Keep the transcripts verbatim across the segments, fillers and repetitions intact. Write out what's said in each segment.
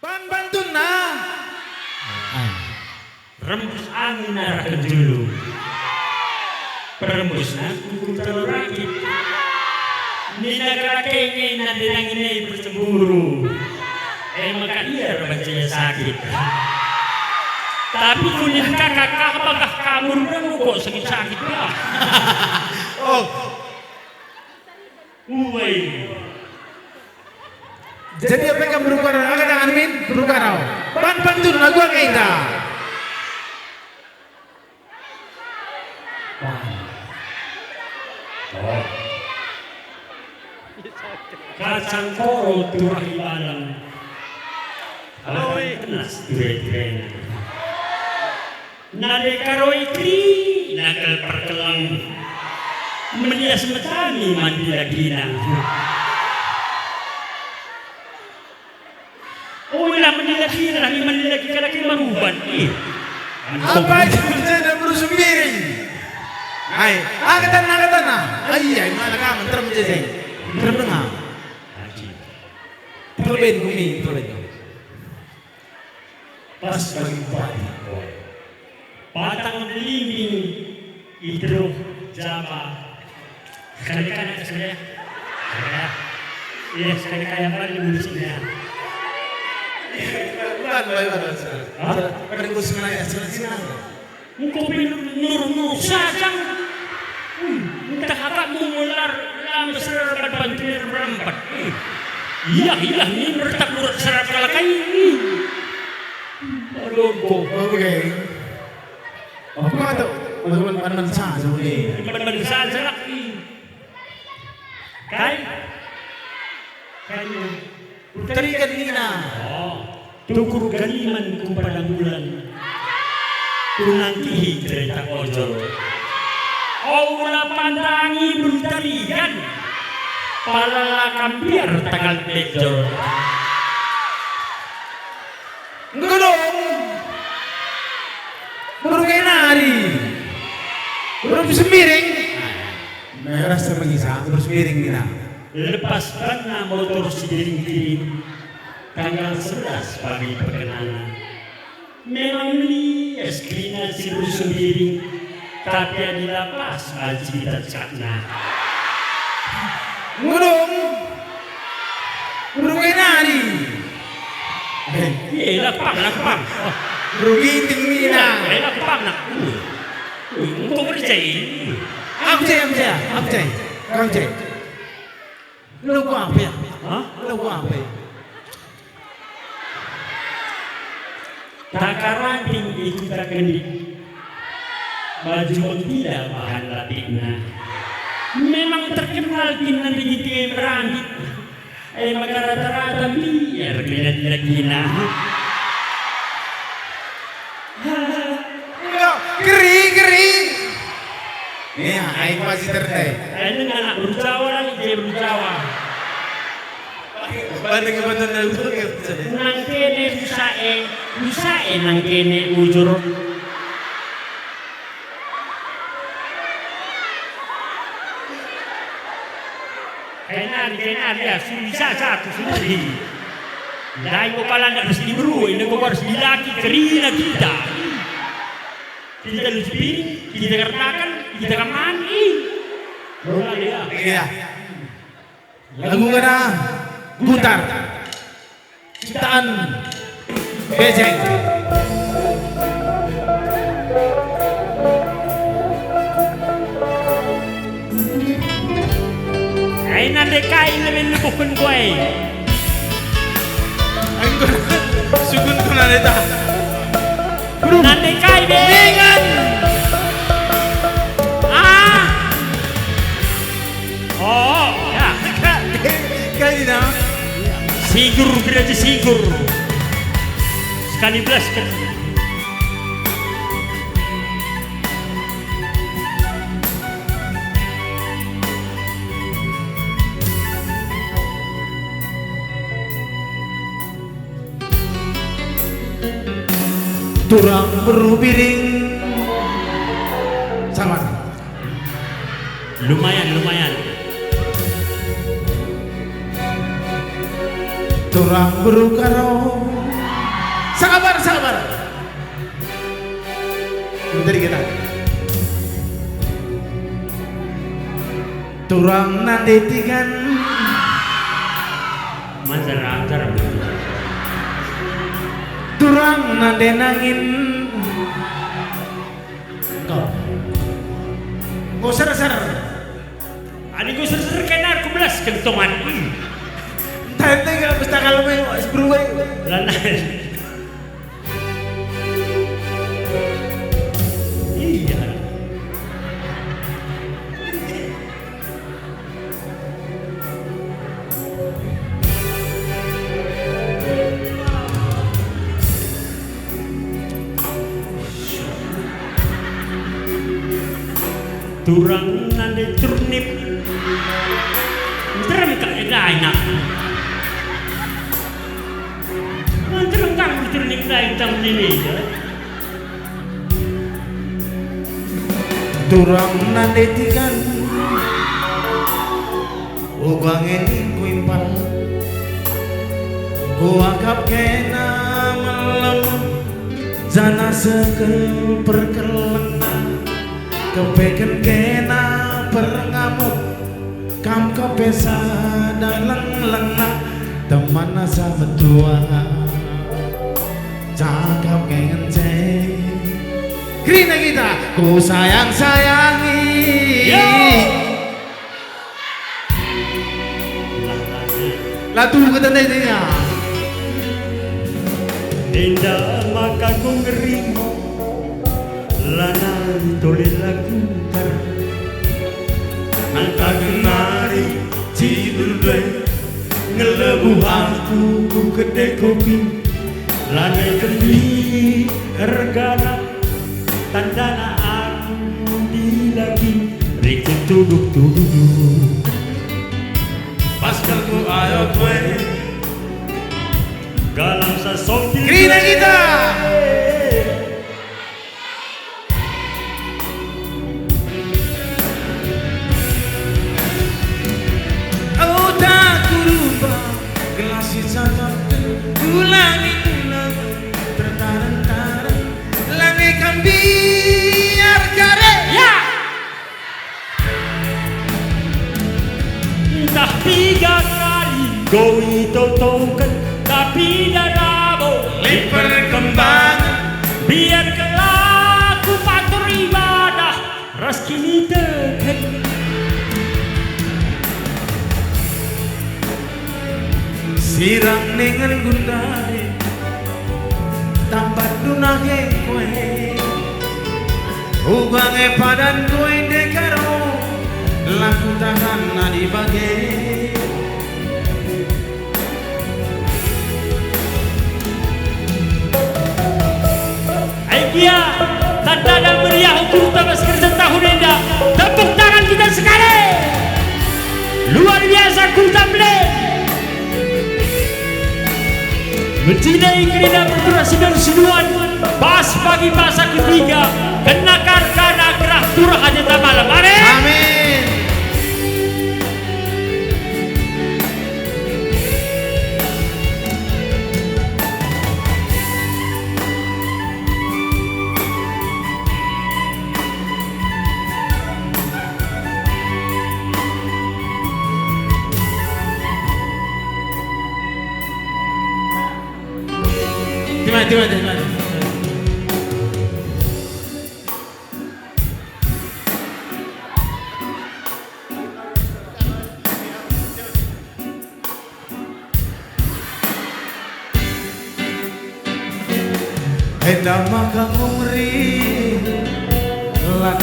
Pan pantunna. Rembus angin arah kenjulu. Perembusna kuku talo rakit. Nina kala kenge nande nangin e bercemburu. E maka ia erbahagia sakit. Tapi kunin kakak kah bagah kamu rudang kok sakit-sakit lah. Oh. Uwei. Jadi apa yang kamu rukar? Angkat tangan min, rukar au. Pan pantun lagu angka enda. Oh. Kacang koro turah ibalang. Alah, kenas ture-turena. Nande karoi keri, nakel perkeleng. Melias metami mandi lagina. Ulah mandi lagina, mandi lagi kalak maruban. Ih. Apa aja kerja dan berusuh piring? Ai, angkatan, angkatan, ah. Ai, ai, mana kamu? Terem jejeng. Terem dengar. Terlebih kumi, terlebih. Pas bagi bupati, boy. Patang belimbing i teruh jaba. Sekali kan, sekali ya? Sekali ya? Iya, sekali kaya apa di musiknya? Bukan, boy, bukan, sekali. Hah? Bukan, bukan, sekali ya, sekali, sekali. Engko pe nur-nur sajang. Hmm, ntah akapmu ngelar lam serar bad bantulir merempat. Hmm. Iya, iya, ni mertak murat serar kalak kai. Hmm. Aduh, kok. Oke. Apa tuh? Teman-teman saja, oke. Teman-teman saja lah. Hmm. Kai? Kai? Terikat nina. Oh. Tukur galiman ku padang bulan. Kunangkihi kereta ojol. O ula pandangi beru tarigan. Pala la kambiar tanggal bejol. Enggo dong. Beru kai nari. Beru Sembiring. Nah, rasa mengisa, beru Sembiring nina. Lepas banna motor si Giring-giring, tanggal sebelas pagi perkenalan. Memang lias kerina si beru Sembiring, tapi adi la pas banci kita cakapna. Ngudung, ngudung enari. Eh, la pang, la pang. Oh. Beru Ginting nina. Eh, la pang, nak. Uh. Uh, engkau kerja ini. Aku cek, aku cek, aku cek. Kau cek. Lagu apa ya? Hah? Lagu apa ya? Taka ranting i Kuta Kendik. Baju mentila bahan lapikna. Memang terkenal kin nanti gitu merambit. Eh, maka rata-rata biar kena dilagina. Enggak, keri, keri. Nih, aing masih tertai. Aing anak beru Jawa lagi, dia beru Jawa. Banding bantuan dari beru ya, beru Jawa. Nang kene rusa e, rusa e nang kene ujur. Kenari, kenari, ya, suri saja aku suri. Ndai kok kalak ndak mesti beru, ini kok harus dilaki kerina kita. Kita lucu piring, kita kertakan, kita kemani. Berulang ya. Iya. Lagu ngena Guntar. Ciptaan Bejeng. Ai nande kai lebe lebuhken kuai. Enggo sukun ku nande ta. Nande kai be. Dengan. Ah. Oh, ya. Kai na. Singgur, gereja singgur. Sekali belas kan. Turang beru Biring. Sabar. Lumayan, lumayan. Turang beru Karo. Sabar, sabar. Bentar kita. Turang nande tigan. Manjar-anjar. Turang nande nangin. Kau. Enggo ser-ser. Adi enggo ser-ser kena aku belas kentongan. Hmm. Entah ente gak pesta kalau main seberu baik. Lanai. Iya. Turang nande turnip. Nterem kak edai nak. Nterem kak turnip dai tam nini ya. Turang nande tigan. Uga nge ning kuimpal, kuakap kena melem, janah sekel perkelengna, kepeken kena perngamuk, kam kepe sada lenglengna, teman asa metua, cakap nge ngence. Kerina kita, ku sayang-sayangi. Yo! Latu kata ndai. Enda maka ku ngeringo, lanai tole lagu tar. Nangka genari cidul doe, ngelebuh aku ku kedai kopi, lanai teli ergana. Tandana aku dilaki rikut tuduk-tuduk. Pas kalku ayo kue. Galang sasongkil kerina kue. Kita. Oh, tak kurupa gelas si cakap ulangi-ulangi tertareng-tareng. Lange kam biar kare. Ya. Ntah piga kali enggo itotoken, tapi nda labo lit perkembangen. Biar kelaku patur ibadah ras kiniteken. Sirang ningen gundari, tampat dunah engkue. Uga nge padan kue ndekaro, la kutahan adi bage. Ai gia, tandana meriah ukurta bas kerja tahun enda. Tepuk tangan kita sekali. Luar biasa Kuta Bele. Mejile kerina pertura sinuan-sinuan, pas pagi masa ketiga, kena karkana gerah turah aja tak malam. Amin. Amin. Terima, terima, terima. Enda maka ngungri la.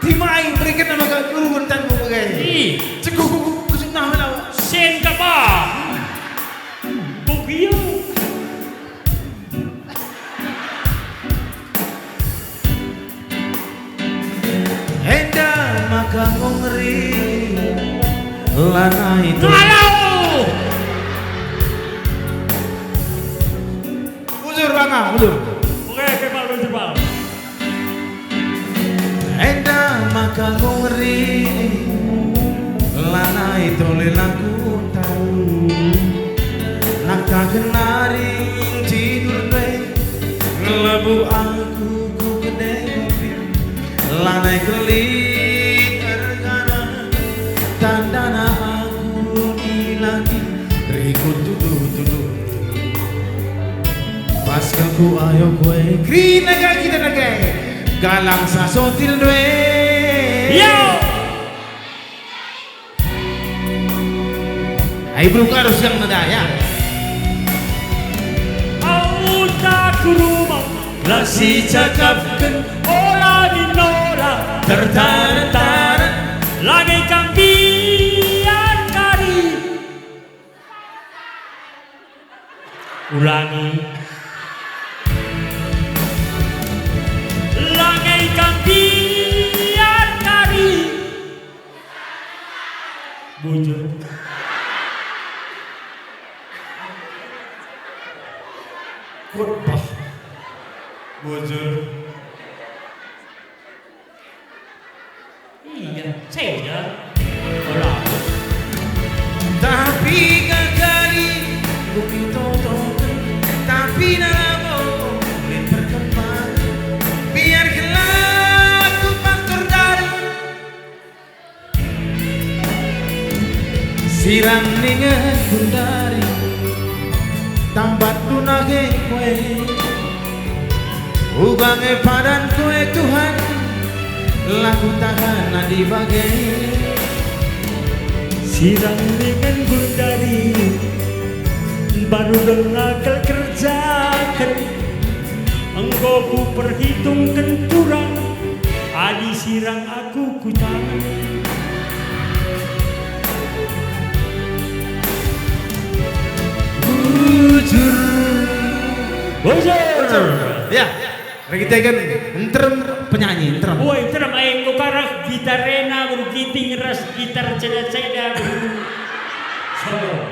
Timai berikan nama kau guru rentan bage. Ih. Cekup, cekup, cekup, nah, nah. Sen kapa? Bugio. Enda maka ngungri lanai tu. Alau! Bujur, Banga, bujur. Oke, oke, Pak, bujur, Pak. Enda maka ngungri lanai Tole laku tau. Nangkaken nari tidur ndai. Ngelebu aku ku kedai kopi. Lanai kelit ergana. Tandana aku dilaki. Rikut tuduh-tuduh. Pas ke ku ayo kue. Kerina ga kita nagai. Galang sasotil ndai. Yo! Ai beruka arus yang neda, ya. Au tak rumah, la sicakapken, ola ninola, tertaran-taran, lanai kambiar kari. Ulangi. Lanai kambiar kari. Bujur. Khotbah. Bujur. Iya, saya. Ora. Tapi gagari bumi totoken, tapi nalabo lit perkembangan. Biar gelah ku pantur dari. Sirang ningen gundari, tambat dunage kue. Uga nge padan kue Tuhan, la kutahan adi bage. Sirang ningen gundari, baru denga kal kerjaken. Enggo kuperhitungken turang, adi sirang aku kutangen. Bujur. Bujur. Ya, erkiteken nterem penyanyi, nterem. Woi, nterem, ai enggo kareh gitarena, Guru Ginting ras gitar ceda-ceda, Guru. Solo.